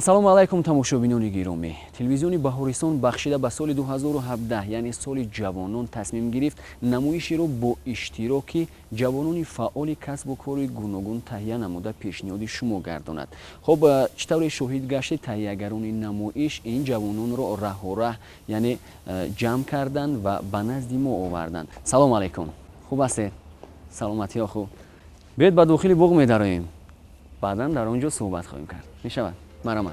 Ассалому алайкум, тамошобинони гиромӣ. Телевизиони Баҳористон бахшида ба соли 2017, яъне соли ҷавонон, тасмим гирифт намоишеро бо иштироки ҷавонони фаъоли касбу кори гуногун таҳия намуда пешниҳоди шумо гардонад. Хуб, чӣ тавре шоҳид гаштед, таҳиягарони намоиш ин ҷавононро раҳораҳ, яъне ҷамъ карданд ва ба назди мо оварданд. Салому алайкум, хуб ҳастед? Саломатиҳо хуб? Биёед ба дохили боғ медароем, баъдан дар он ҷо суҳбат хоҳем кард. Мешавад? Марҳамат.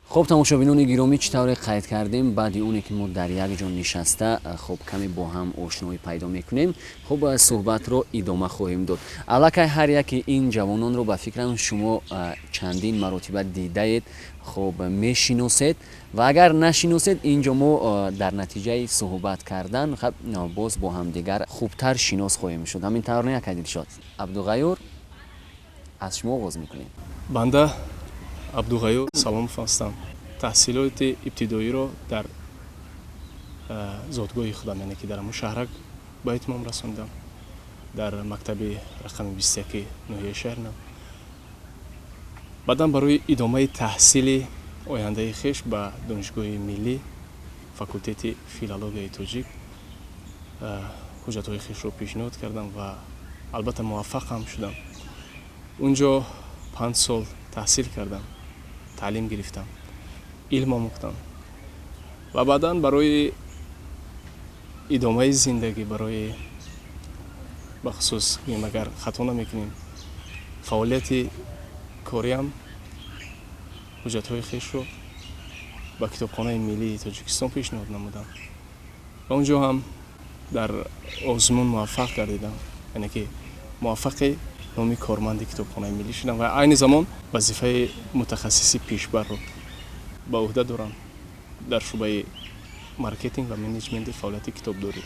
Хуб, тамошобинони гиромӣ, чӣ тавре қайд кардем, баъди оне ки мо дар як ҷо нишаста хуб каме бо ҳам ошноӣ пайдо мекунем, хуб суҳбатро идома хоҳем дод. Аллакай ҳар яке ин ҷавононро ба фикрам шумо чандин маротиба дидаед, хуб мешиносед ва агар нашиносед, ин ҷо мо дар натиҷаи суҳбат кардан боз бо ҳамдигар хубтар шинос хоҳем шуд. Ҳамин тавр не, акай Дилшод? Абдуғаюр, аз шумо оғоз мекунем. Банда Абдуғаюр Саломов ҳастам. Таҳсилоти ибтидоиро дар зодгоҳи худам, яъне ки дар ҳамон шаҳрак ба итмом расондам, дар мактаби рақами 21 ноҳияи Шаҳрнав. Баъдан барои идомаи таҳсили ояндаи хеш ба Донишгоҳи миллӣ, факултети филологияи тоҷик ҳуҷҷатҳои хешро пешниҳод кардам ва албатта муваффақ ҳам шудам. Унҷо 5 сол таҳсил кардам, таълим гирифтам, илм омӯхтам ва баъдан барои идомаи зиндагӣ, барои бахусус гӯем агар хато намекунем, фаъолияти кориам ҳуҷҷатҳои хешро ба Китобхонаи миллии Тоҷикистон пешниҳод намудам ва он ҷо ҳам дар озмун муваффақ гардидам, яъне ки муваффақи номи корманди Китобхонаи миллӣ шудам ва айни замон вазифаи мутахассиси пешбарро ба ӯҳда дорам дар шӯъбаи маркетинг ва менеҷменти фаъолияти китобдорӣ.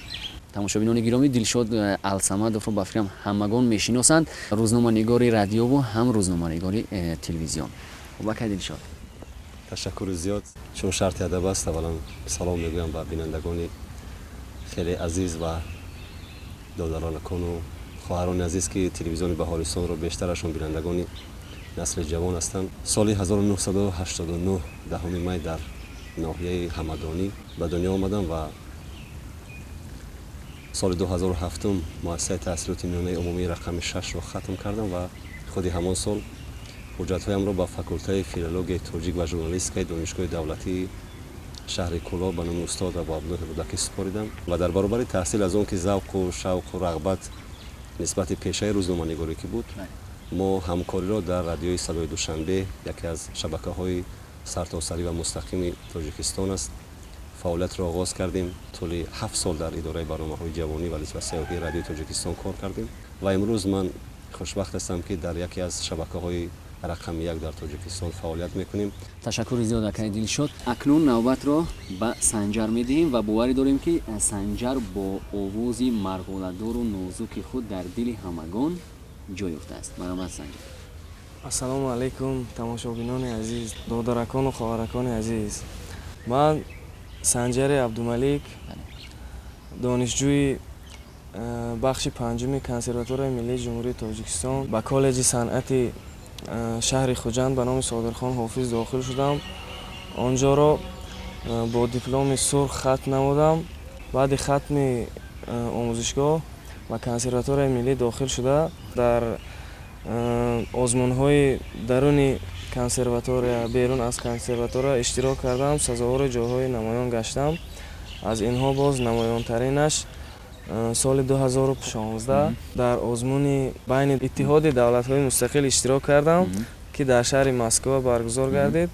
Тамошобинони гиромӣ, Дилшод Алсамадовро ба фикрам ҳамагон мешиносанд, рӯзноманигори радиову ҳам рӯзноманигори телевизион. Хуб, акай Дилшод. Ташаккури зиёд. Чун шарти адаб аст, аввалан салом мегӯям ба бинандагони хеле азиз ва додаронакону хоҳарони азиз, ки телевизиони Баҳористонро бештарашон бинандагони насли ҷавон ҳастанд. Соли 1989 10 май дар ноҳияи Ҳамадонӣ ба дунё омадам ва соли 2007 муассисаи таҳсилоти миёнаи умумии рақами 6-ро хатм кардам ва худи ҳамон сол ҳуҷҷатҳоямро ба факултаи филологияи тоҷик ва журналистикаи Донишгоҳи давлатии шаҳри Кӯлоб ба номи устод Абуабдуллоҳи Рӯдакӣ супоридам ва дар баробари таҳсил аз он ки завқу шавқу рағбат нисбати пешаи рӯзноманигорӣ ки буд, мо ҳамкориро дар радиои Садои Душанбе, яке аз шабакаҳои сартосарӣ ва мустақими Тоҷикистон аст, фаъолиятро оғоз кардем. Тӯли 7 сол дар идораи барномаҳои ҷавонӣ ва сайёҳии радиои Тоҷикистон кор кардем ва имрӯз ман хушбахт ҳастам, ки дар яке аз шабакаҳои рақами 1 дар Тоҷикистон фаъолият мекунем. Ташаккури зиёд, акай Дилшод. Акнун навбатро ба Санҷар медиҳем ва боварӣ дорем, ки Санҷар бо овози марғуладору нозуки худ дар дили ҳамагон ҷой ёфтааст. Марҳамат, Санҷар. Ассалому алайкум, тамошобинони азиз, додаракону хоҳаракони азиз. Ман Санҷари Абдумалик, донишҷӯи бахши панҷуми Консерваторияи миллии Ҷумҳурии Тоҷикистон, ба коллеҷи санъати шаҳри Хуҷанд ба номи Содирхон Ҳофиз дохил шудам. Он ҷоро бо дипломи сурх хатм намудам. Баъди хатми омӯзишгоҳ ба Консерваторияи миллӣ дохил шуда, дар озмунҳои даруни консерватория, берун аз консерватория иштирок кардам, сазовори ҷойҳои намоён гаштам. Аз инҳо боз намоёнтаринаш соли 2016 дар озмуни байни Иттиҳоди давлатҳои мустақил иштирок кардам, ки дар шаҳри Москва баргузор гардид.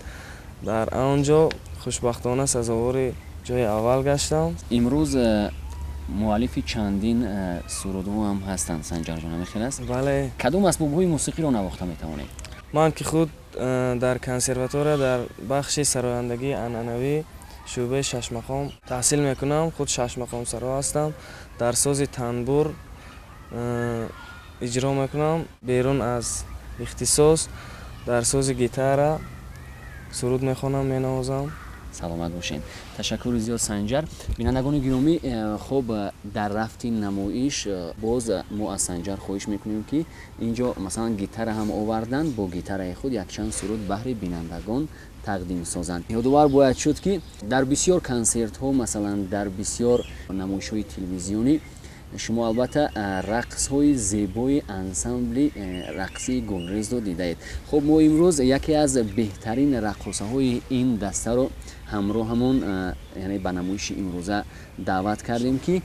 Дар он ҷо хушбахтона сазовори ҷои аввал гаштам. Имрӯз муаллифи чандин сурудҳо ҳам ҳастанд, Санҷарҷон, ҳамин хел аст? Бале. Кадом асбобҳои мусиқиро навохта метавонед? Ман ки худ дар консерватория дар бахши сарояндагии анъанавӣ Шӯъбаи шашмақом таҳсил мекунам. Худ шашмақомсаро ҳастам. Дар сози танбур иҷро мекунам. Берун аз ихтисос дар сози гитара суруд мехонам, менавозам. Саломат бошед, ташаккури зиёд, Санҷар. Бинандагони гиромӣ, хуб, дар рафти намоиш боз мо аз Санҷар хоҳиш мекунем, ки инҷо масалан гитара ҳам оварданд, бо гитараи худ якчанд суруд баҳри бинандагон тақдим созанд. Ёдовар бояд шуд, ки дар бисёр консертҳо, масалан дар бисёр намоишҳои телевизионӣ шумо албатта рақсҳои зебои ансамбли рақсии Гулрезро дидаед. Хуб, мо имрӯз яке аз беҳтарин раққосаҳои ин дастаро ҳамроҳамон, яъне ба намоиши имрӯза даъват кардем, ки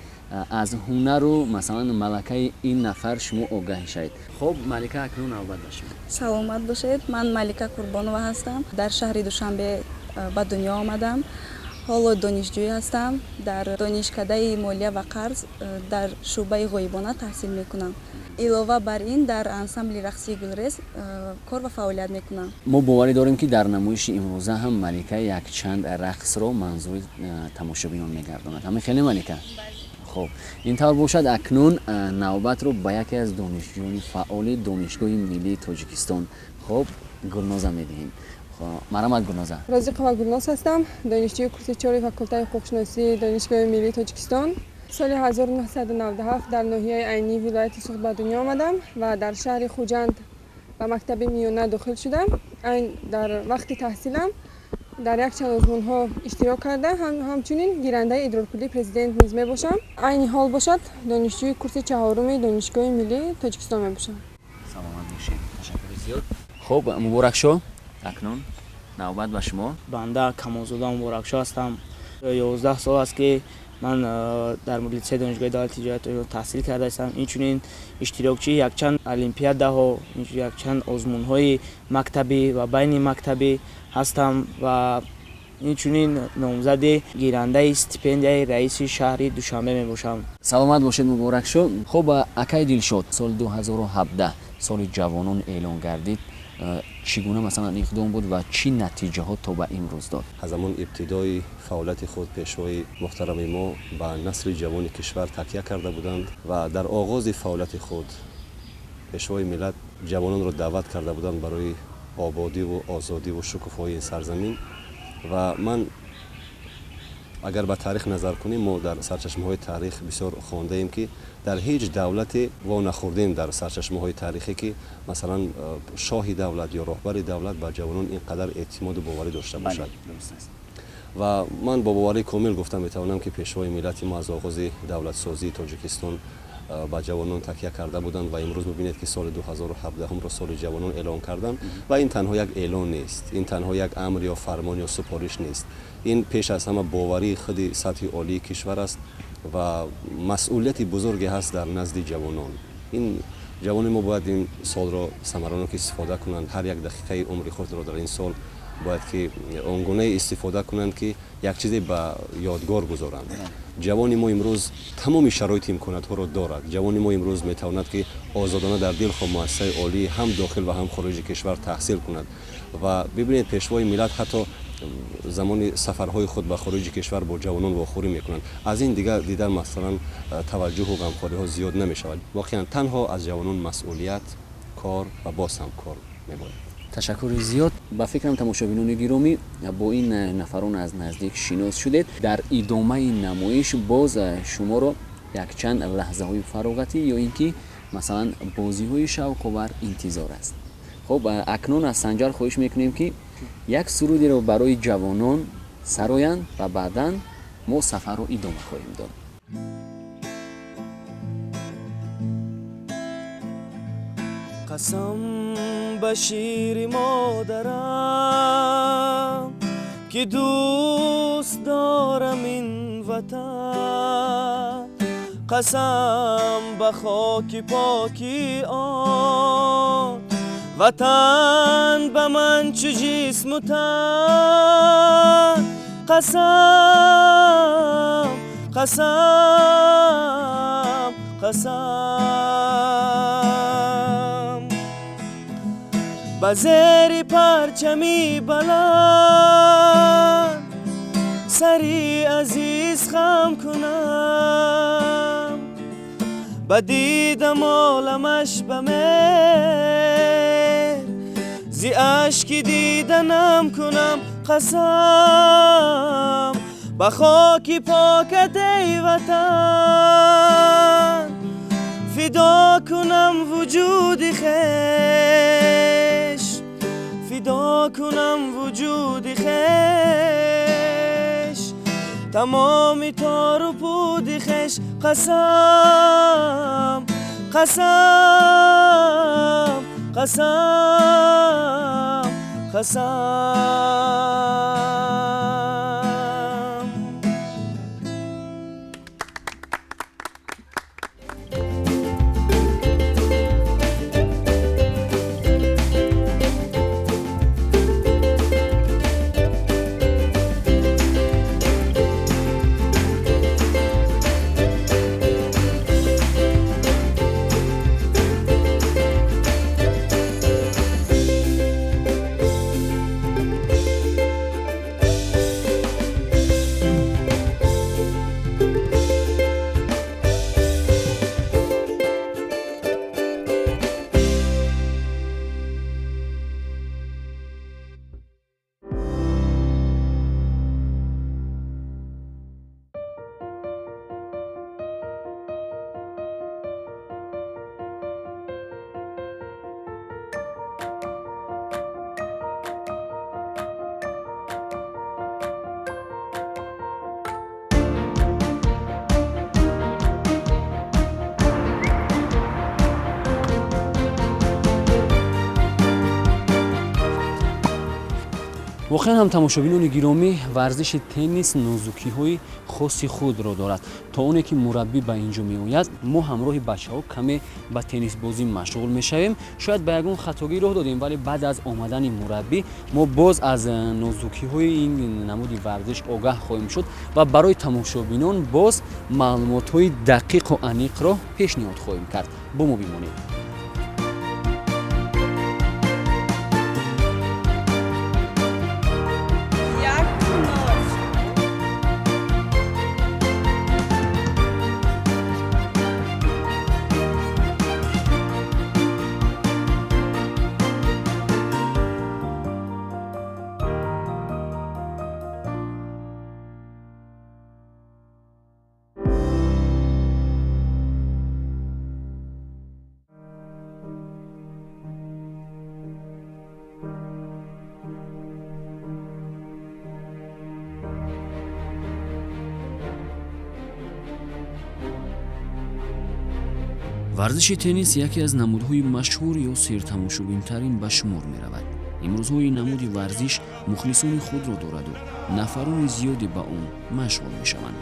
аз ҳунару масалан малакаи ин нафар шумо огаҳ шавед. Хуб, Малика, акнун навбат ба шумо. Саломат бошед. Ман Малика Қурбонова ҳастам. Дар шаҳри Душанбе ба дунё омадам. Ҳоло донишҷӯӣ ҳастам. Дар донишкадаи молия ва қарз дар шӯъбаи ғоибона таҳсил мекунам. Илова бар ин, дар ансамбли рақсии Гулрез кор ва фаъолият мекунам. Мо боварӣ дорем, ки дар намоиши имрӯза ҳам Малика якчанд рақсро манзури тамошобинон мегардонад. Ҳамин хеле, Малика? Хуб, ин тавр бошад, акнун навбатро ба яке аз донишҷӯёни фаъоли Донишгоҳи миллии Тоҷикистон, хуб, Гулноза медиҳем. Марҳамат, Гулноза. Розиқова Гулноз ҳастам, донишҷӯи курси чори факултаи ҳуқуқшиносии Донишгоҳи миллии Тоҷикистон. Соли 1997 дар ноҳияи Айнии вилояти Суғд ба дунё омадам ва дар шаҳри Хуҷанд ба мактаби миёна дохил шудам. Айн дар вақти таҳсилам дар якчанд озмунҳо иштирок карда, ҳамчунин гирандаи идрорпулии президент низ мебошам. Айни ҳол бошад, донишҷӯи курси чаҳоруми Донишгоҳи миллии Тоҷикистон мебошам. Саломат бошед, ташаккури зиёд. Хуб, Муборакшо, акнун навбат ба шумо. Банда Камолзода Муборакшо ҳастам. 11 сол аст, ки ман дар литсеи Донишгоҳи давлати тиҷорат таҳсил карда ҳастам. Инчунин иштирокчии якчанд олимпиадаҳо, якчанд озмунҳои мактабӣ ва байни мактабӣ ҳастам ва инчунин номзади гирандаи стипендияи раиси шаҳри Душанбе мебошам. Саломат бошед, Муборакшо. Хуб, акаи Дилшод, соли 2017 соли ҷавонон эълон гардид. Чӣ гуна масалан иқдом буд ва чӣ натиҷаҳо то ба имрӯз дод? Аз ҳамон ибтидои фаъолияти худ пешвои муҳтарами мо ба насли ҷавони кишвар такя карда буданд ва дар оғози фаъолияти худ пешвои миллат ҷавононро даъват карда буданд барои ободиву озодиву шукуфоии сарзамин. Ва ман агар ба таърих назар кунем, мо дар сарчашмаҳои таърих бисёр хондаем, ки дар ҳеҷ давлате во нахӯрдем дар сарчашмаҳои таърихе, ки масалан шоҳи давлат ё роҳбари давлат ба ҷавонон ин қадар эътимоду боварӣ дошта бошад. Ва ман бо боварии комил гуфта метавонам, ки пешвои миллати мо аз оғози давлатсозии Тоҷикистон ба ҷавонон такя карда буданд ва имрӯз бибинед, ки соли 2017-ро соли ҷавонон эълон карданд. Ва ин танҳо як эълон нест, ин танҳо як амр ё фармон ё супориш нест, ин пеш аз ҳама боварии худи сатҳи олии кишвар аст ва масъулияти бузурге ҳаст дар назди ҷавонон. Ин ҷавони мо бояд ин солро самаранок истифода кунанд. Ҳар як дақиқаи умри худро дар ин сол бояд ки он гунае истифода кунанд, ки як чизе ба ёдгор гузоранд. Ҷавони мо имрӯз тамоми шароити имкониятҳоро дорад. Ҷавони мо имрӯз метавонад, ки озодона дар дилхоҳ муассисаи олӣ ҳам дохил ва ҳам хориҷи кишвар таҳсил кунад. Ва бибинед, пешвои миллат ҳатто замони сафарҳои худ ба хориҷи кишвар бо ҷавонон вохӯрӣ мекунанд. Аз ин дигар дида масалан таваҷҷӯҳу ғамхориҳо зиёд намешавад. Воқеан танҳо аз ҷавонон масъулият, кор ва боз ҳам кор мебояд. Ташаккури зиёд. Ба фикрам, тамошобинони гиромӣ, бо ин нафарон аз наздик шинос шудед. Дар идомаи намоиш боз шуморо якчанд лаҳзаҳои фароғатӣ ё ин ки масалан бозиҳои шавқовар интизор аст. Хуб, акнун аз Санҷар хоҳиш мекунем, ки як сурудеро барои ҷавонон сароянд ва баъдан мо сафарро идома хоҳем дод. Қасам ба шири модарам, ки дӯст дорам ин ватан. Қасам ба хоки поки он ватан, ба ман чу ҷисму тан. Қасам, қасам, қасам. Ба зери парчами баланд. Сари азиз хам кунам, ба дидам оламаш ба меҳр, зи ашки диданам кунам қасам, ба хоки покат эй ватан, фидо кунам вуҷуди хеш, фидо кунам вуҷуди хеш, тамоми тору пуди хеш, қасам, қасам, қасам, қасам. Воқеан ҳам тамошобинони гиромӣ, варзиши теннис нозукиҳои хоси худро дорад. То оне ки мураббӣ ба ин ҷо меояд, мо ҳамроҳи бачаҳо каме ба теннисбозӣ машғул мешавем. Шояд ба ягон хатогӣ роҳ додем, вале баъд аз омадани мураббӣ мо боз аз нозукиҳои ин намуди варзиш огаҳ хоҳем шуд ва барои тамошобинон боз маълумотҳои дақиқу аниқро пешниҳод хоҳем кард. Бо мо бимонед. Варзиши теннис яке аз намудҳои машҳур ё сертамошобинтарин ба шумор меравад. Имрӯзҳо ин намуди варзиш мухлисони худро дораду нафарони зиёде ба он машғул мешаванд.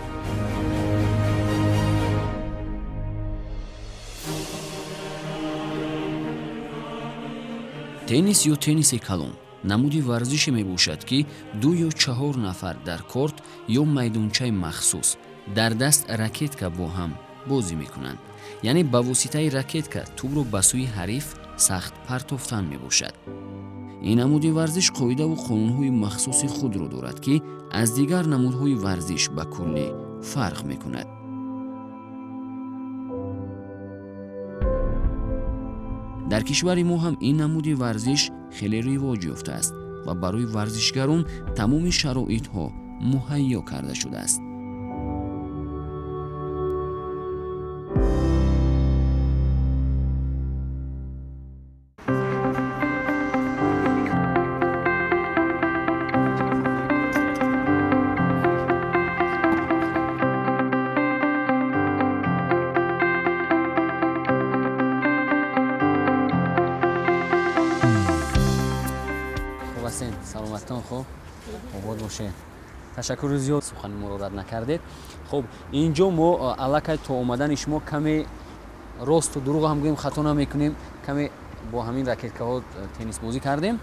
Теннис ё тенниси калон намуди варзише мебошад, ки ду ё чаҳор нафар дар корт ё майдончаи махсус дар даст ракетка бо ҳам бозӣ мекунанд. Яъне ба воситаи ракетка тӯбро ба сӯи ҳариф сахт партофтан мебошад. Ин намуди варзиш қоидаву қонунҳои махсуси худро дорад, ки аз дигар намудҳои варзиш ба куллӣ фарқ мекунад. Дар кишвари мо ҳам ин намуди варзиш хеле ривоҷ ёфтааст ва барои варзишгарон тамоми шароитҳо муҳайё карда шудааст. Саломаттон, хуб обод бошед. Ташаккури зиёд, сухани моро рад накардед. Хуб, инҷо мо аллакай то омадани шумо каме росту дурӯғ ҳам гӯем хато намекунем, каме бо ҳамин ракеткаҳо теннисбозӣ кардем.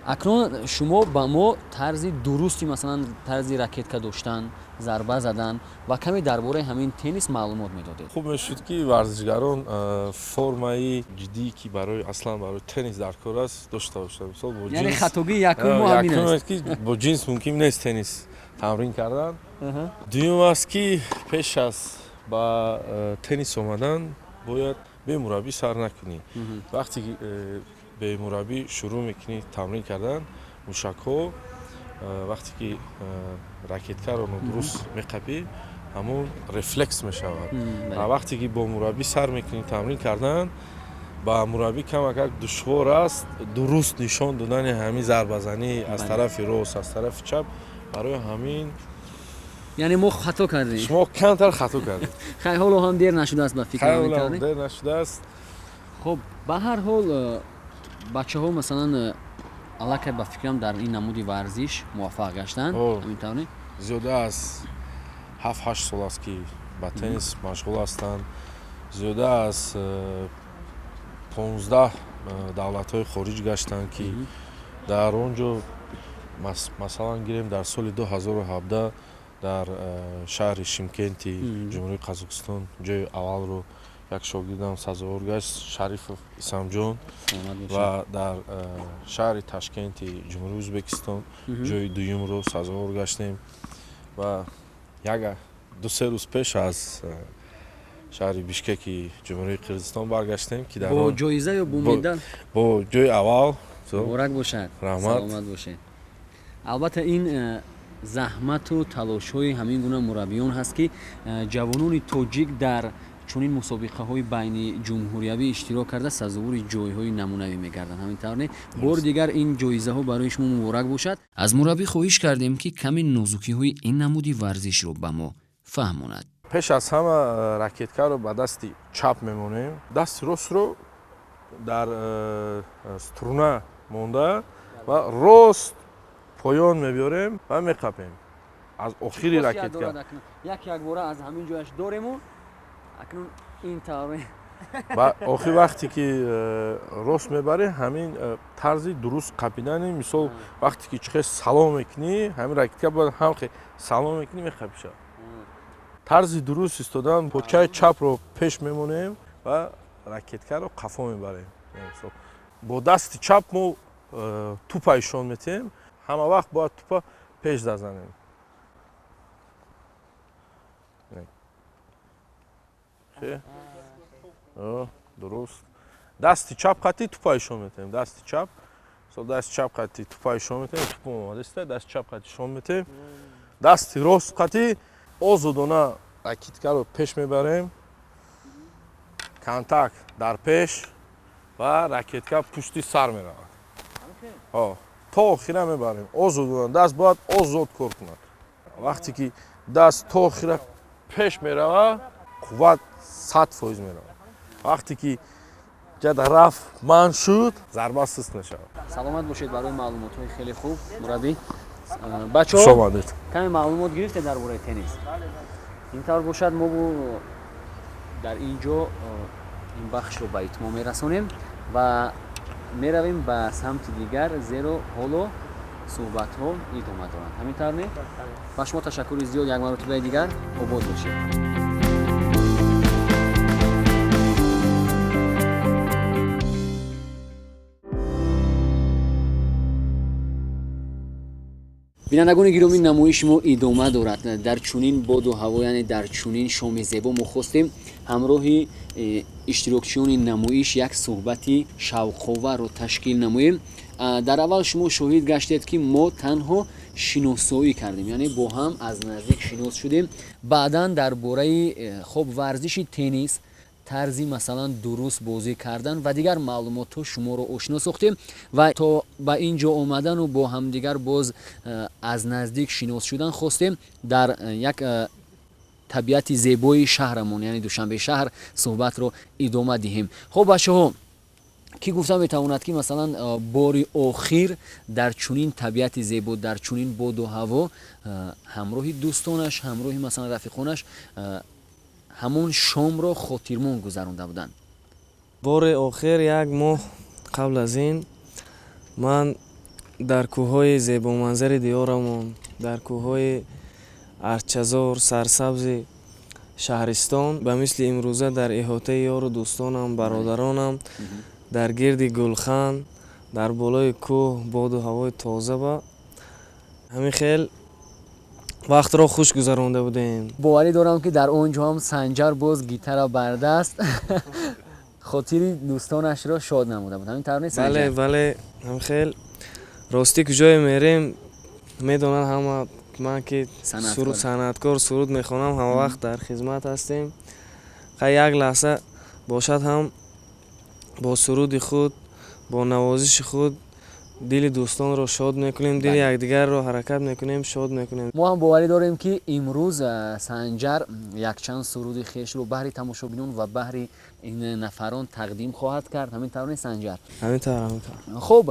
Акнун шумо ба мо тарзи дурусти, масалан, тарзи ракетка доштан, зарба задан ва каме дар бораи ҳамин теннис маълумот медодед. Хуб мешуд, ки варзишгарон формаи ҷиддие, ки барои аслан барои теннис дар кор аст, дошта бошанд. Мисол, бо яъне хатогии якум мо ҳамин аст, ки бо ҷинс мумкин нест теннис тамрин кардан. Дуюм аст, ки пеш аз ба теннис омадан бояд бемураббӣ сар накунӣ. Вақте ки бемураббӣ шурӯъ мекунӣ тамрин кардан, мушакҳо вақте ки ракеткаро нодуруст меқапӣ, ҳамон рефлекс мешавад. Ва вақте ки бо мураббӣ сар мекунӣ тамрин кардан, ба мураббӣ камакак душвор аст дуруст нишон додани ҳамин зарбазанӣ аз тарафи рост, аз тарафи чап. Барои ҳамин яъне мо хато кардем. Шумо камтар хато кардед. Хай, ҳоло ҳам дер нашудааст, ба фикр. Ҳоло дер нашудааст. Хуб, ба ҳар ҳол, бачаҳо, масалан, аллакай, ба фикрам, дар ин намуди варзиш муваффақ гаштанд, ҳамин тавр? Зиёда аз 7-8 сол аст, ки ба теннис машғул ҳастанд. Зиёда аз 15 давлатҳои хориҷ гаштанд, ки дар он ҷо, масалан, гирем, дар соли 2017 дар шаҳри Шимкенти Ҷумҳурии Қазоқистон ҷои аввалро як шогирдам сазовор гашт, Шарифов Исамҷон, ва дар шаҳри Ташкенти Ҷумҳурии Ӯзбекистон ҷои дуюмро сазовор гаштем. Ва як 2-3 рӯз пеш аз шаҳри Бишкеки Ҷумҳурии Қирғизистон баргаштем, ки дар бо ҷоиза ё бо медал? Бо ҷои аввал. Муборак бошад. Раҳмат. Саломат бошед. Албатта, ин заҳмату талошҳои ҳамин гуна мураббиён ҳаст, ки ҷавонони тоҷик дар чунин мусобиқаҳои байни ҷумҳуриявӣ иштирок карда, сазовори ҷойҳои намунавӣ мегарданд, ҳамин тавр не? Бори дигар ин ҷоизаҳо барои шумо муборак бошад. Аз мураббӣ хоҳиш кардем, ки каме нозукиҳои ин намуди варзишро ба мо фаҳмонад. Пеш аз ҳама ракеткаро ба дасти чап мемонем, дасти ростро дар струна монда ва рост поён мебиёрем ва меқапем аз охири ракетка. Як якбора аз ҳамин ҷояш дорему акнун ин тавр. Ва охир вақте ки рост мебарӣ, ҳамин тарзи дуруст қапидани, мисол, вақте ки чихе салом мекунӣ, ҳамин ракетка бояд ҳам салом мекунӣ, меқапиша. Тарзи дуруст истодан: почаи чапро пеш мемонем ва ракеткаро қафо мебарем. Бо дасти чап мо тупа ишон метиҳем. Ҳама вақт бояд тупа пеш зазанем. Дуруст, дасти чап қатӣ тупа ишон метиҳем. Дасти чап, дасти чап қатӣ тупа ишон метиҳем. Тупа омадаста, дасти чап қатӣ ишон метиҳем. Дасти рост қатӣ озодона ракеткаро пеш мебарем, контакт дар пеш ва ракетка пушти сар меравад. То охира мебарем озодона. Даст бояд озод кор кунад. Вақте ки даст то охира пеш меравад, қувват 100% меравад. Вақте ки ҷада рафт, манъ шуд, зарба суст мешавад. Саломат бошед барои маълумотҳои хеле хуб, мураббӣ. Бачаҳо, каме маълумот гирифте дар бораи теннис. Ин тавр бошад, мо дар ин ҷо ин бахшро ба итмом мерасонем ва меравем ба самти дигар, зеро ҳоло суҳбатҳо идома доранд, ҳамин тавр не? Ба шумо ташаккури зиёд як маротибаи дигар. Обод бошед. Бинандагони гиромӣ, намоиши мо идома дорад. Дар чунин боду ҳаво, яъне дар чунин шоми зебо, мо хостем ҳамроҳи иштирокчиёни намоиш як суҳбати шавқоварро ташкил намоем. Дар аввал шумо шоҳид гаштед, ки мо танҳо шиносоӣ кардем, яъне бо ҳам аз наздик шинос шудем. Баъдан дар бораи хоб варзиши теннис, тарзи, масалан, дуруст бозӣ кардан ва дигар маълумотҳо шуморо ошино сохтем ва то ба ин ҷо омадану бо ҳамдигар боз аз наздик шинос шудан хостем, дар як табиати зебои шаҳрамон, яъне Душанбе шаҳр, суҳбатро идома диҳем. Хоб, бачаҳо, кӣ гуфта метавонад, ки, масалан, бори охир дар чунин табиати зебо, дар чунин боду ҳаво ҳамроҳи дӯстонаш, ҳамроҳи, масалан, рафиқонаш ҳамон шомро хотирмон гузаронда буданд? Бори охир як моҳ қабл аз ин ман Дар кӯҳҳои зебоманзари диёрамон, дар кӯҳҳои арчазор сарсабзи шаҳристон, ба мисли имрӯза дар иҳотаи ёру дӯстонам, бародаронам, дар гирди гулхан, дар болои кӯҳ, боду ҳавои тоза, ба ҳамин хел вақтро хуш гузаронда будем. Боварӣ дорам, ки дар он ҷо ҳам Санҷар боз гитара бардаст хотири дӯстонашро шод намуда буд. Ҳамин тавр нест? Бале, бале, ҳамин хел. Ростӣ, куҷое мерем, медонанд ҳама ман ки санъаткор, суруд мехонам, ҳамавақт дар хизмат ҳастем. Хай, як лаҳза бошад ҳам, бо суруди худ, бо навозиши худ дили дӯстонро шод мекунем, дили якдигарро ҳаракат мекунем, шод мекунем. Мо ҳам боварӣ дорем, ки имрӯз Санҷар якчанд суруди хешро баҳри тамошобинон ва баҳри ин нафарон тақдим хоҳад кард. Ҳамин тавр нест, Санҷар? Ҳамин тавр, ҳамин тавр. Хуб,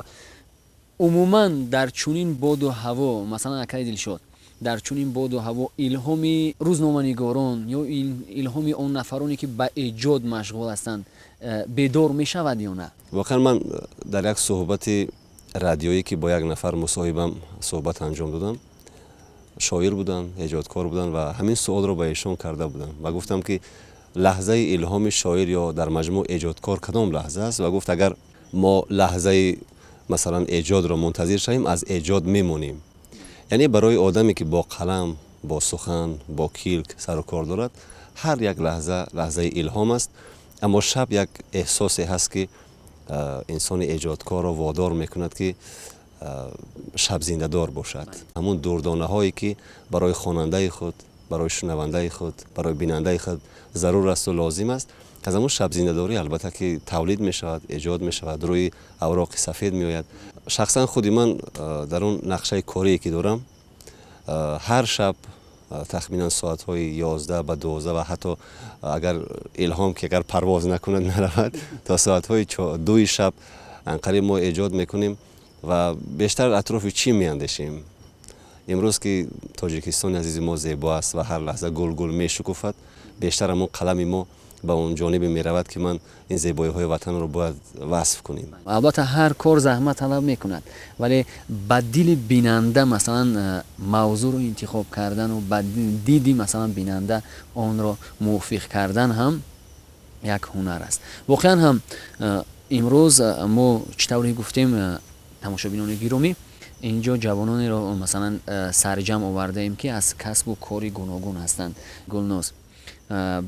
умуман дар чунин боду ҳаво, масалан, акаи Дилшод, дар чунин боду ҳаво илҳоми рӯзноманигорон ё илҳоми он нафароне, ки ба эҷод машғул ҳастанд, бедор мешавад ё на? Воқеан, ман дар як суҳбати радиоӣ, ки бо як нафар мусоҳибам суҳбат анҷом додам, шоир буданд, эҷодкор буданд ва ҳамин суолро ба эшон карда будам ва гуфтам, ки лаҳзаи илҳоми шоир ё дар маҷмӯъ эҷодкор кадом лаҳза аст? Ва гуфт, агар мо лаҳзаи, масалан, эҷодро мунтазир шавем, аз эҷод мемонем. Яъне барои одаме, ки бо қалам, бо сухан, бо килк сару кор дорад, ҳар як лаҳза лаҳзаи илҳом аст. Аммо шаб як эҳсосе ҳаст, ки инсони эҷодкорро водор мекунад, ки шабзиндадор бошад. Ҳамун дурдонаҳое, ки барои хонандаи худ, барои шунавандаи худ, барои бинандаи худ зарур асту лозим аст, аз ҳамун шабзиндадорӣ, албатта, ки тавлид мешавад, эҷод мешавад, рӯи авроқи сафед меояд. Шахсан худи ман дар он нақшаи корие, ки дорам, ҳар шаб тахминан соатҳои 11 ба 12 ва ҳатто агар илҳом ки агар парвоз накунад, наравад, то соатҳои 2-и шаб анқариб мо эҷод мекунем. Ва бештар атрофи чӣ меандешем? Имрӯз ки Тоҷикистони азизи мо зебо аст ва ҳар лаҳза гулгул мешукуфад, бештар ҳамон қалами мо ба он ҷонибе меравад, ки ман ин зебоиҳои ватанро бояд васф кунем. Албатта, ҳар кор заҳмат талаб мекунад, вале ба дили бинанда, масалан, мавзӯъро интихоб кардану ба диди, масалан, бинанда онро мувофиқ кардан ҳам як ҳунар аст. Воқеан ҳам, имрӯз мо чӣ тавре гуфтем, тамошобинони гиромӣ, инҷо ҷавононеро, масалан, сарҷамъ овардаем, ки аз касбу кори гуногун ҳастанд. Гулноз,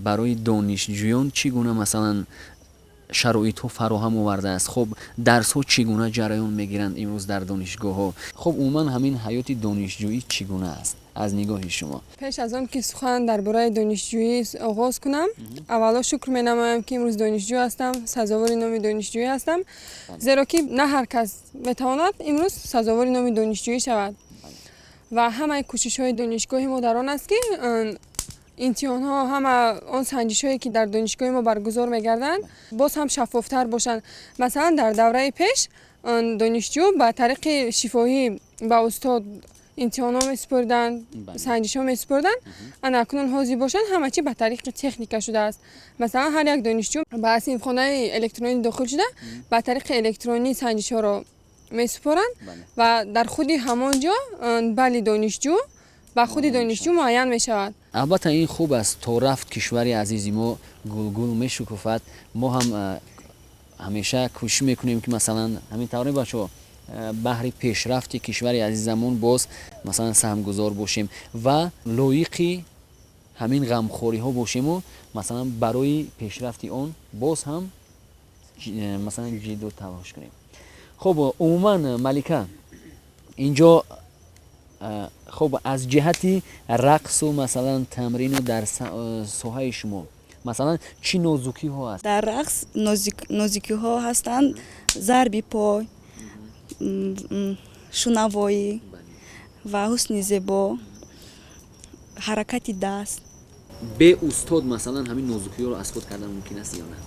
барои донишҷӯён чӣ гуна, масалан, шароитҳо фароҳам овардааст? Хуб, дарсҳо чӣ гуна ҷараён мегиранд имрӯз дар донишгоҳҳо? Хуб, умуман ҳамин ҳаёти донишҷӯӣ чӣ гуна аст аз нигоҳи шумо? Пеш аз он ки сухан дар бораи донишҷӯӣ оғоз кунам, аввало шукр менамоям, ки имрӯз донишҷӯ ҳастам, сазовори номи донишҷӯӣ ҳастам, зеро ки на ҳар кас метавонад имрӯз сазовори номи донишҷӯӣ шавад. Ва ҳамаи кӯшишҳои донишгоҳи мо дар он аст, ки имтиҳонҳо, ҳама он санҷишҳое, ки дар донишгоҳи мо баргузор мегарданд, боз ҳам шаффофтар бошанд. Масалан, дар давраи пеш донишҷӯ ба тариқи шифоҳӣ ба устод имтиҳонҳо месупориданд, санҷишҳо месупориданд. Ана акнун ҳозир бошанд, ҳама чи ба тариқи техника шудааст. Масалан, ҳар як донишҷӯ ба синфхонаи электронӣ дохил шуда, ба тариқи электронӣ санҷишҳоро месупоранд ва дар худи ҳамон ҷо балли донишҷӯ ба худи донишҷӯ муайян мешавад. Албатта, ин хуб аст. То рафт кишвари азизи мо гулгул мешукуфад. Мо ҳам ҳамеша кӯшиш мекунем, ки, масалан, ҳамин тавре, бачаҳо, баҳри пешрафти кишвари азизамон боз, масалан, саҳмгузор бошем ва лоиқи ҳамин ғамхориҳо бошему, масалан, барои пешрафти он боз ҳам, масалан, ҷидду талош кунем. Хуб, умуман, Малика, инҷо, хуб, аз ҷиҳати рақсу, масалан, тамрину дар соҳаи шумо, масалан, чӣ нозукиҳо аст? Дар рақс нозукиҳо ҳастанд: зарби пой, шунавоӣ ва ҳусни зебо, ҳаракати даст. Бе устод, масалан, ҳамин нозукиҳоро аз худ кардан мумкин аст ё на?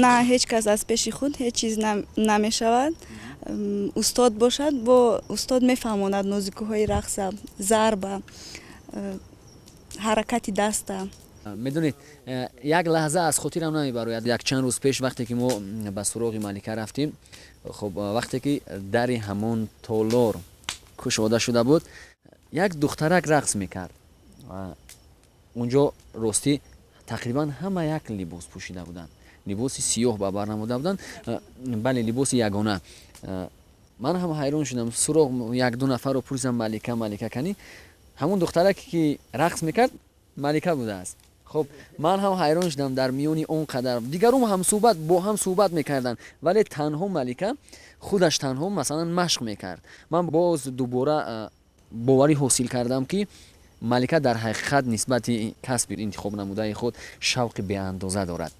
На, ҳеҷ кас аз пеши худ ҳеҷ чиз намешавад. Устод бошад, бо устод мефаҳмонад нозукиҳои рақса, зарба, ҳаракати даста. Медонед, як лаҳза аз хотирам намебарояд, як чанд рӯз пеш, вақте ки мо ба суроғи Малика рафтем, хуб, вақте ки дари ҳамон толор кушода шуда буд, як духтарак рақс мекард. Унҷо ростӣ тақрибан ҳама як либос пӯшида буданд, либоси сиёҳ ба бар намуда буданд, бале, либоси ягона. Ман ҳам ҳайрон шудам, суроғ якду нафарро пурсидам: «Малика, Малика канӣ?» Ҳамон духтараке ки рақс мекард, Малика будааст. Хуб, ман ҳам ҳайрон шудам, дар миёни он қадар дигарум ҳамсӯҳбат бо ҳам суҳбат мекарданд, вале танҳо Малика худаш танҳо, масалан, машқ мекард. Ман боз дубора боварӣ ҳосил кардам, ки Малика дар ҳақиқат нисбати касби интихоб намудаи худ шавқи беандоза дорад.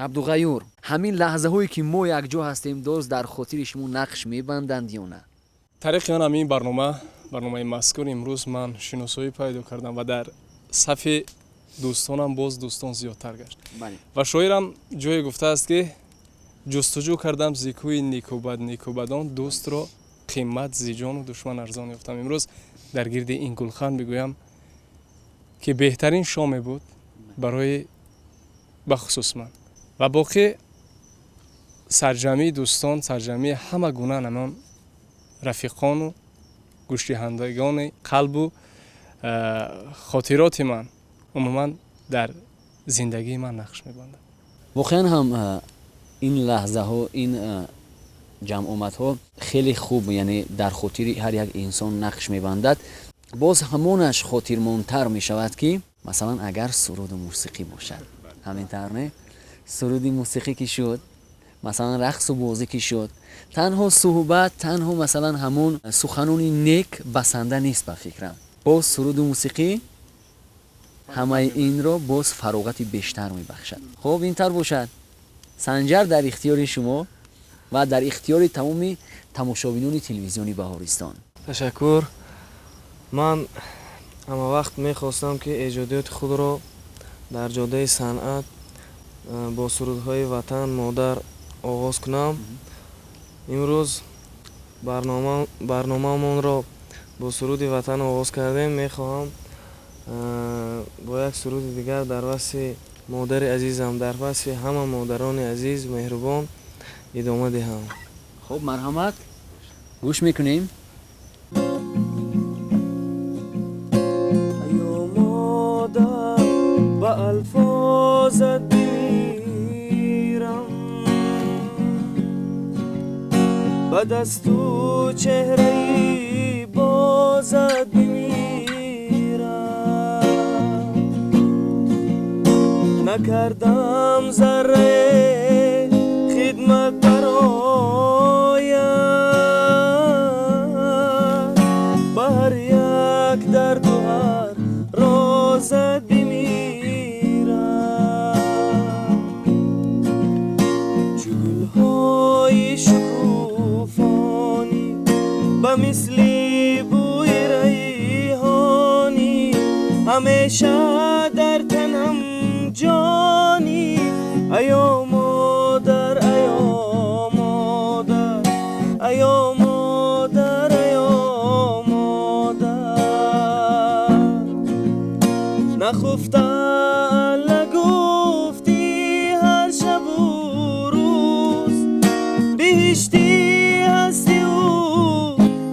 Абдуғаюр, ҳамин лаҳзаҳое ки мо якҷо ҳастем, доз дар хотири шумо нақш мебанданд ё на? Тариқи ман ҳамин барномаи мазкур имрӯз ман шиносоӣ пайдо кардам ва дар сафи дӯстонам боз дӯстон зиёдтар гашт. Ва шоирам ҷое гуфтааст, ки ҷустуҷӯ кардам зикӯи никубад никубадон, дӯстро қимат зи ҷону душман арзон ёфтам. Имрӯз дар гирди ин гулхан бигӯям, ки беҳтарин шоме буд барои бахусус ман ва боқӣ сарҷамъии дӯстон, сарҷамъии ҳама гуна намон рафиқону гӯшдиҳандагони қалбу хотироти ман умуман дар зиндагии ман нақш мебандад. Воқеан ҳам ин лаҳзаҳо, ин ҷамъомадҳо хеле хуб, яъне дар хотири ҳар як инсон нақш мебандад. Боз ҳамонаш хотирмондтар мешавад, ки масалан агар суруду мусиқӣ бошад. Ҳамин тавр не? Суруди мусиқӣ ки шуд, масалан рақсу бозӣ ки шуд, танҳо суҳбат, танҳо масалан ҳамон суханони нек басанда нест ба фикрам. Боз суруду мусиқӣ ҳамаи инро боз фароғати бештар мебахшад. Хуб, ин тавр бошад. Санҷар дар ихтиёри шумо ва дар ихтиёри тамоми тамошобинони телевизиони Баҳористон. Ташаккур. Ман ҳама вақт мехостам, ки эҷодиёти худро дар ҷодаи санъат бо сурудҳои ватан, модар оғоз кунам. Имрӯз барномаамонро бо суруди ватан оғоз кардем. Мехоҳам бо як суруди дигар дар васфи модари азизам, дар васфи ҳама модарони азиз меҳрубон идома диҳам. Хуб, марҳамат, гӯш мекунем. Ё модар, ба алфозат бимирам, ба дасту чеҳраи бозат бимирам. Накардам зарре хидмат бароят, ба ҳар як дарду ҳар розат бимирам. Чу гулҳои шукуфонӣ, ба мисли бӯи райҳонӣ, ҳамеша дар танам ҷонӣ. Аё модар, аё модар, аё модар, аё модар. Нахуфта нагуфтӣ ҳар шабу рӯз, биҳиштӣ ҳастӣ ӯ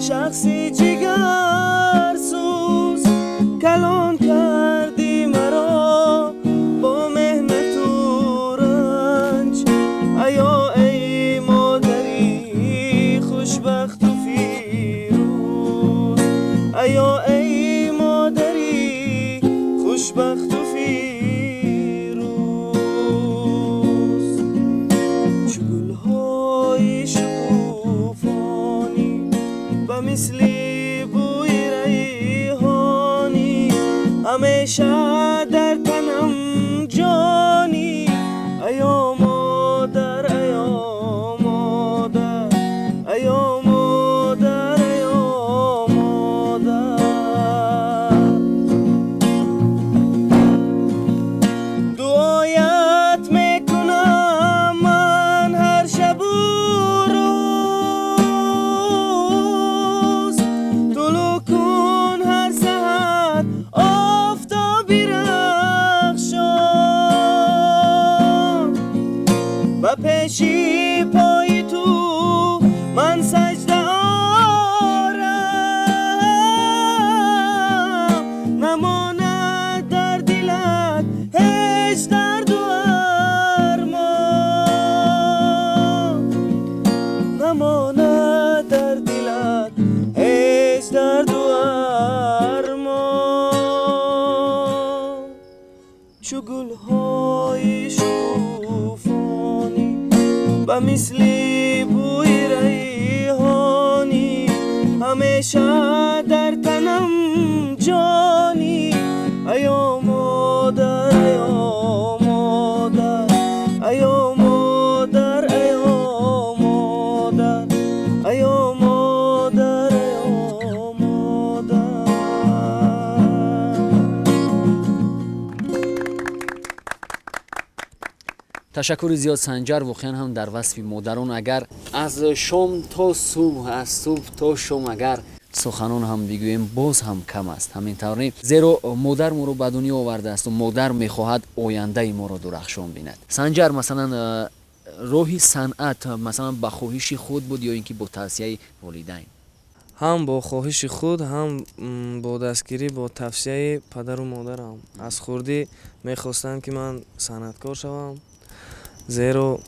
шахси ҷигарсӯз. Калон кардӣ маро бо меҳнату ранҷ, аё эй модари хушбахту фирӯз, аё эй модари хушбахту фирӯз. Чу гулҳои шукуфонӣ, ба мисли бӯи райҳонӣ, ҳамеша дар танам ҷонӣ. Аё модар, аё модар, аё модар, аё модар. Дуоят мекунам ман ҳар шабу рӯз, тулӯъ кун ҳар саҳар офтоби рахшон, ба пеши пои ту ман саҷда орам, намонад дар дилат ҳеҷ дарду армон, намонад дар дилат ҳеҷ дарду армон. Чу гулҳои шукуфонӣ, ба мисли бӯи райҳонӣ, ҳамеша дар танам ҷонӣ. Аё модар, аё модар, аё Ташаккури зиёд, Санҷар. Воқеан ҳам дар васфи модарон агар аз шом то субҳ, аз субҳ то шом агар суханон ҳам бигӯем, боз ҳам кам аст. Ҳамин тавр не? Зеро модар моро ба дунё овардаасту модар мехоҳад ояндаи моро дурахшон бинад. Санҷар, масалан, роҳи санъат, масалан, ба хоҳиши худ буд ё ин ки бо тавсияи волидайн? Ҳам бо хоҳиши худ, ҳам бо дастгирӣ, бо тавсияи падару модарам. Аз хурдӣ мехостанд, ки ман санъаткор шавам, зеро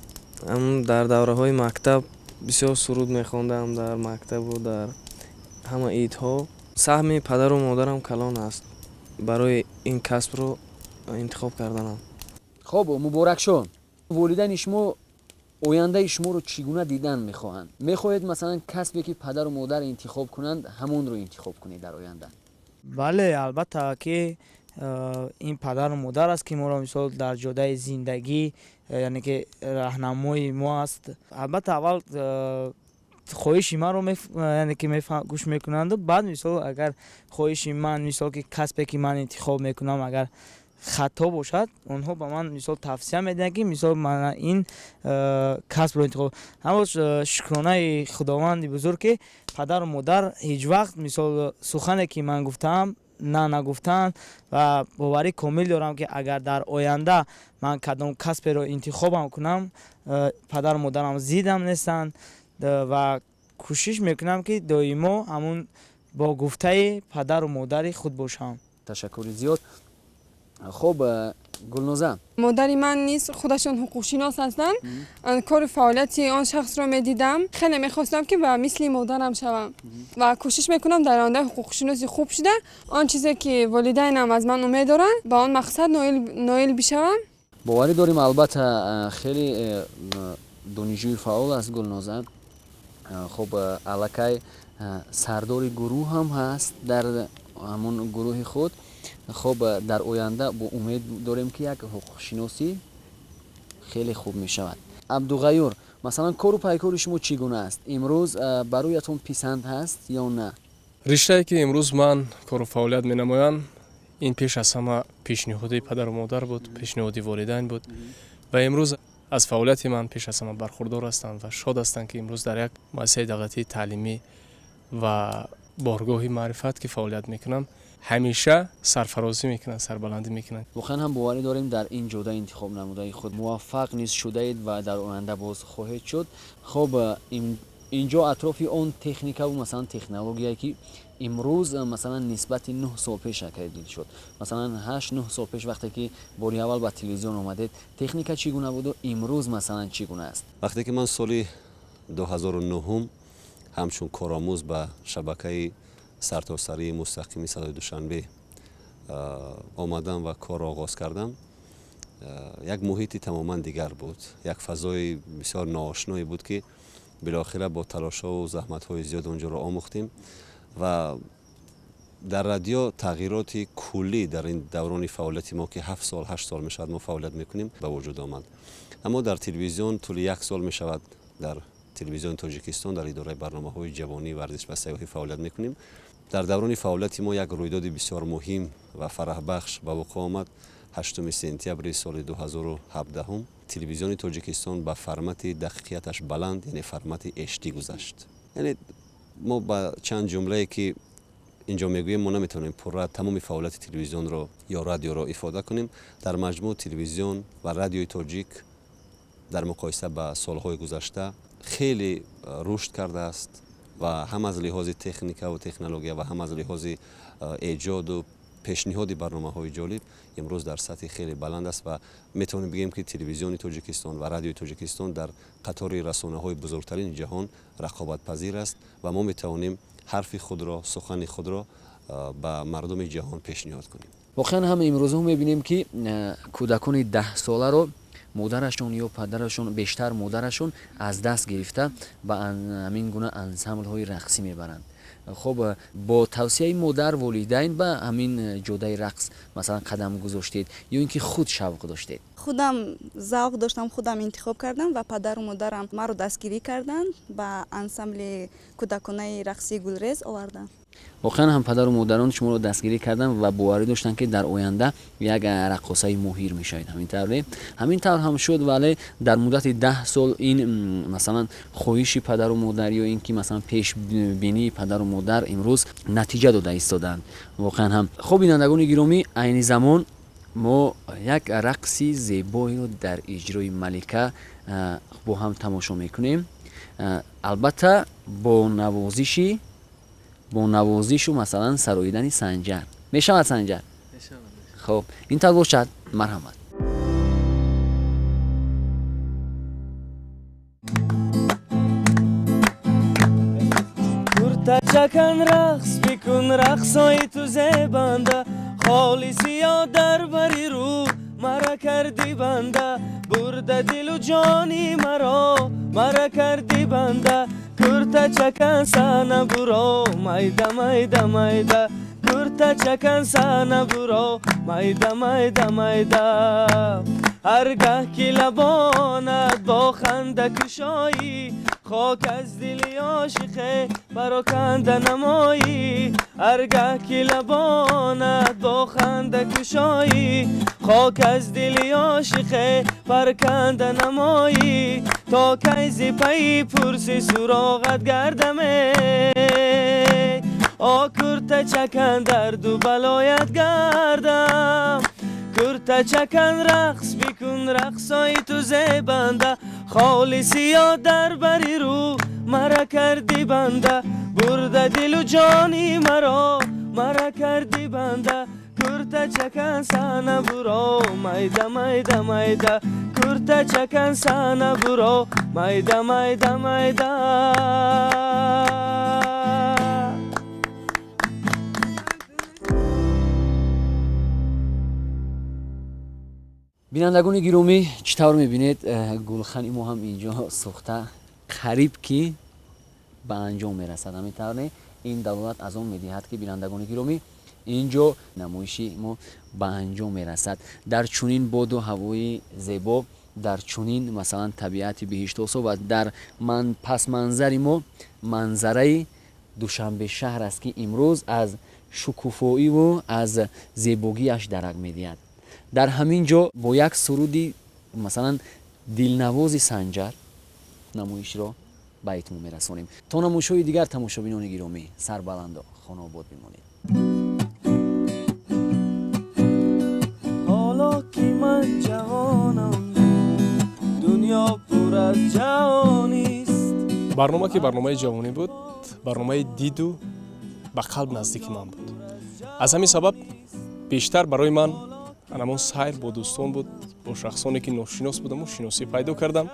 дар давраҳои мактаб бисёр суруд мехондам, дар мактабу дар ҳама идҳо. Саҳми падару модарам калон аст барои ин касбро интихоб карданам. Хоб, Муборакшо, волидайни шумо ояндаи шуморо чӣ гуна дидан мехоҳанд? Мехоҳед, масалан, касбе ки падару модар интихоб кунанд, ҳамонро интихоб кунед дар оянда? Бале, албатта, ки ин падару модар аст, ки моро, мисол, дар ҷодаи зиндагӣ, яъне ки раҳнамои мо аст. Албатта, аввал хоҳиши маро, яъне ки, гӯш мекунанду баъд, мисол, агар хоҳиши ман, мисол, ки касбе ки ман интихоб мекунам, агар хато бошад, онҳо ба ман, мисол, тавсия медиҳанд, ки, мисол, мана ин касбро интихоб. Аммо шукронаи Худованди бузург, ки падару модар ҳеҷ вақт, мисол, сухане ки ман гуфтаам, на нагуфтаанд, ва боварӣ комил дорам, ки агар дар оянда ман кадом касберо интихобам кунам, падару модарам зидам нестанд ва кӯшиш мекунам, ки доимо ҳамун бо гуфтаи падару модари худ бошам. Ташаккури зиёд. Хуб, Гулноза. Модари ман низ худашон ҳуқуқшинос ҳастанд. Кори фаъолияти он шахсро медидам, хеле мехостам, ки ба мисли модарам шавам, ва кӯшиш мекунам дар оянда ҳуқуқшиноси хуб шуда, он чизе ки волидайнам аз ман умед доранд, ба он мақсад ноил бишавам. Боварӣ дорем, албатта, хеле донишҷӯи фаъол аст Гулноза. Хуб, аллакай сардори гурӯҳ ҳам ҳаст дар ҳамон гурӯҳи худ. Хуб, дар оянда бо умед дорем, ки як ҳуқуқшиносӣ хеле хуб мешавад. Абдуғаюр, масалан, кору пайкори шумо чӣ гуна аст имрӯз? Бароятон писанд ҳаст ё на? Риштае ки имрӯз ман кору фаъолият менамоям, ин пеш аз ҳама пешниҳоди падару модар буд, пешниҳоди волидайн буд, ва имрӯз аз фаъолияти ман пеш аз ҳама бархурдор ҳастанд ва шод ҳастанд, ки имрӯз дар як муассисаи давлатии таълимӣ ва боргоҳи маърифат ки фаъолият мекунам, ҳамеша сарфарозӣ мекунанд, сарбаландӣ мекунанд. Воқеан ҳам боварӣ дорем, дар ин ҷода интихоб намудаи худ муваффақ низ шудаед ва дар оянда боз хоҳед шуд. Хуб, инҷо атрофи он техникаву, масалан, технологияе ки имрӯз, масалан, нисбати 9 сол пеш акай дил шуд, масалан, 8-9 сол пеш, вақте ки бори аввал ба телевизион омадед, техника чӣ гуна буду имрӯз, масалан, чӣ гуна аст? Вақте ки ман соли 2009 ҳамчун коромӯз ба шабакаи сартосарии мустақими Садои Душанбе омадам ва корро оғоз кардам, як муҳити тамоман дигар буд, як фазои бисёр ноошное буд, ки билохира бо талошҳову заҳматҳои зиёд онҷоро омӯхтем. Ва дар радио тағйироти куллӣ дар ин даврони фаъолияти мо, ки 7 сол, 8 сол мешавад мо фаъолият мекунем, ба вуҷуд омад. Аммо дар телевизион тӯли як сол мешавад, дар Телевизиони Тоҷикистон дар идораи барномаҳои ҷавонӣ, варзиш ва сайёҳӣ фаъолият мекунем. Дар даврони фаъолияти мо як рӯйдоди бисёр муҳим ва фараҳбахш ба вуқӯъ омад. 8 сентябри соли 2017 Телевизиони Тоҷикистон ба формати дақиқияташ баланд, яъне формати HD гузашт. Яъне мо ба чанд ҷумлае ки инҷо мегӯем, мо наметавонем пурра тамоми фаъолияти телевизионро ё радиоро ифода кунем. Дар маҷмӯъ, телевизион ва радиои тоҷик дар муқоиса ба солҳои гузашта хеле рушд кардааст ва ҳам аз лиҳози техникаву технология ва ҳам аз лиҳози эҷоду пешниҳоди барномаҳои ҷолиб имрӯз дар сатҳи хеле баланд аст ва метавонем бигӯем, ки Телевизиони Тоҷикистон ва Радиои Тоҷикистон дар қатори расонаҳои бузургтарини ҷаҳон рақобатпазир аст ва мо метавонем ҳарфи худро, сухани худро ба мардуми ҷаҳон пешниҳод кунем. Воқеан ҳам имрӯзҳо мебинем, ки кӯдакони 10-соларо модарашон ё падарашон, бештар модарашон, аз даст гирифта ба ҳамин гуна ансамблҳои рақсӣ мебаранд. Хуб, бо тавсияи модар, волидайн ба ҳамин ҷодаи рақс, масалан, қадам гузоштед ё ин ки худ шавқ доштед? Худам завқ доштам, худам интихоб кардам ва падару модарам маро дастгирӣ карданд, ба ансамбли кӯдаконаи рақсии Гулрез оварданд. Воқеан ҳам падару модарон шуморо дастгирӣ карданд ва боварӣ доштанд, ки дар оянда як раққосаи моҳир мешавед. Ҳамин тавр не? Ҳамин тавр ҳам шуд, вале дар муддати 10 сол ин масалан хоҳиши падару модар ё ин ки масалан пешбинии падару модар имрӯз натиҷа дода истоданд. Воқеан ҳам. Хуб, бинандагони гиромӣ, айни замон мо як рақси зебоеро дар иҷрои Малика бо ҳам тамошо мекунем. Албатта бо навозишу масалан сароидани Санҷар. Мешавад Санҷар? Хуб, ин тавр бошад, марҳамат. Куртачакан рақс бикун, рақсои ту зебанда, холи сиё дар бари рӯ мара карди банда, бурда дилу ҷони маро мара карди банда. Куртачакан сана буро, майда майда майда, куртачакан сана буро, майда майда майда. Ҳаргаҳ ки лабонат бо ханда кушоӣ, хок аз дили ошиқе пароканда намоӣ. Ҳаргаҳ ки лабонат бо ханда кушоӣ, хок аз дили ошиқе парканда намоӣ. То кай зи пайи пурси суроғат гардаме, о куртачакан дарду балоят гардам. Куртачакан рақс бикун, рақсои ту зебанда, холи сиё дар бари рӯ мара карди банда, бурда дилу ҷони маро мара карди банда. Куртачакан сана буро, майда майда майда, куртачакан сана буро, майда майда майда. Бинандагони гиромӣ, чӣ тавр мебинед, гулхани мо ҳам инҷо сӯхта қариб ки ба анҷом мерасад. Ҳамин тавр не? Ин далолат аз он медиҳад, ки бинандагони гиромӣ, инҷо намоиши мо ба анҷом мерасад. Дар чунин боду ҳавои зебо, дар чунин масалан табиати биҳиштосо ва дар пасманзари мо манзараи Душанбе шаҳр аст, ки имрӯз аз шукуфоиву аз зебогиаш дарак медиҳад. Дар ҳамин ҷо бо як суруди масалан дилнавози Санҷар намоишро ба итмом мерасонем. То намоишҳои дигар, тамошобинони гиромӣ, сарбаланду хонаобод бимонед. Ҳоло ки ман ҷавонам, дунё пур аз ҷавонист. Барнома ки барномаи ҷавонӣ буд, барномаи диду ба қалб наздики ман буд. Аз ҳамин сабаб бештар барои ман ҳамон сайр бо дӯстон буд, бо шахсоне ки ношинос будаму шиносӣ пайдо кардам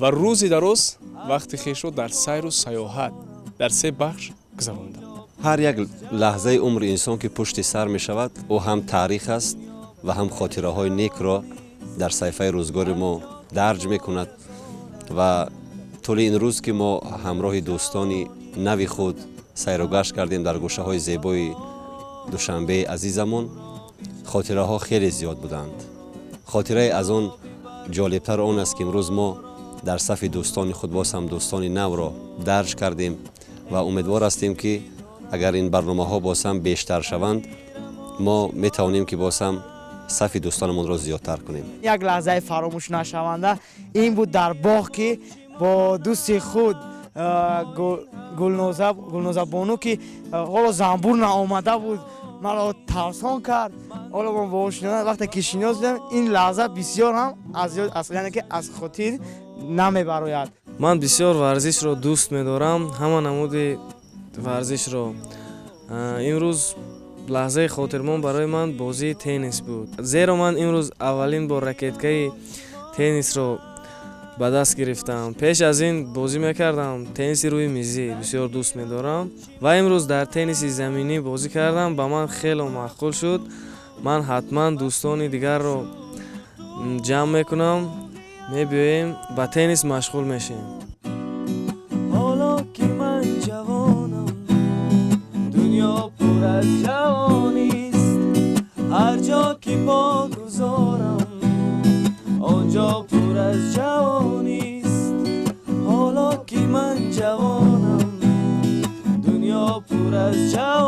ва рӯзи дароз вақти хешро дар сайру саёҳат дар се бахш гузарондам. Ҳар як лаҳзаи умри инсон ки пушти сар мешавад, ӯ ҳам таърих аст ва ҳам хотираҳои некро дар саҳифаи рӯзгори мо дарҷ мекунад. Ва тӯли ин рӯз ки мо ҳамроҳи дӯстони нави худ сайру гашт кардем дар гӯшаҳои зебои Душанбеи азизамон, хотираҳо хеле зиёд буданд. Хотираи аз он ҷолибтар он аст, ки имрӯз мо дар сафи дӯстони худ боз ҳам дӯстони навро дарҷ кардем ва умедвор ҳастем, ки агар ин барномаҳо боз ҳам бештар шаванд, мо метавонем, ки боз ҳам сафи дӯстонамонро зиёдтар кунем. Як лаҳзаи фаромӯш нашаванда ин буд дар боғ, ки бо дӯсти худ Гулнозабону, ки ҳоло занбур наомада буд, маро тарсон кард. Ҳоло мо бо вақте ки шинос шудем, ин лаҳза бисёр ҳам яъне ки аз хотир намебарояд. Ман бисёр варзишро дӯст медорам, ҳама намуди варзишро. Имрӯз лаҳзаи хотирмон барои ман бозии теннис буд, зеро ман имрӯз аввалин бор ракеткаи теннисро ба даст гирифтам. Пеш аз ин бозӣ мекардам тенниси рӯи мизӣ, бисёр дӯст медорам ва имрӯз дар тенниси заминӣ бозӣ кардам, ба ман хело маъқул шуд. Ман ҳатман дӯстони дигарро ҷамъ мекунам, мебиёем ба теннис машғул мешем. Ҳоло ки ман ҷавонам, дунё пур аз ҷавонист, ҳар ҷо ки по гузорам он ҷо пур аз ҷавонист. Ҳоло ки ман ҷавонам, дунё пур Аз ҷавон.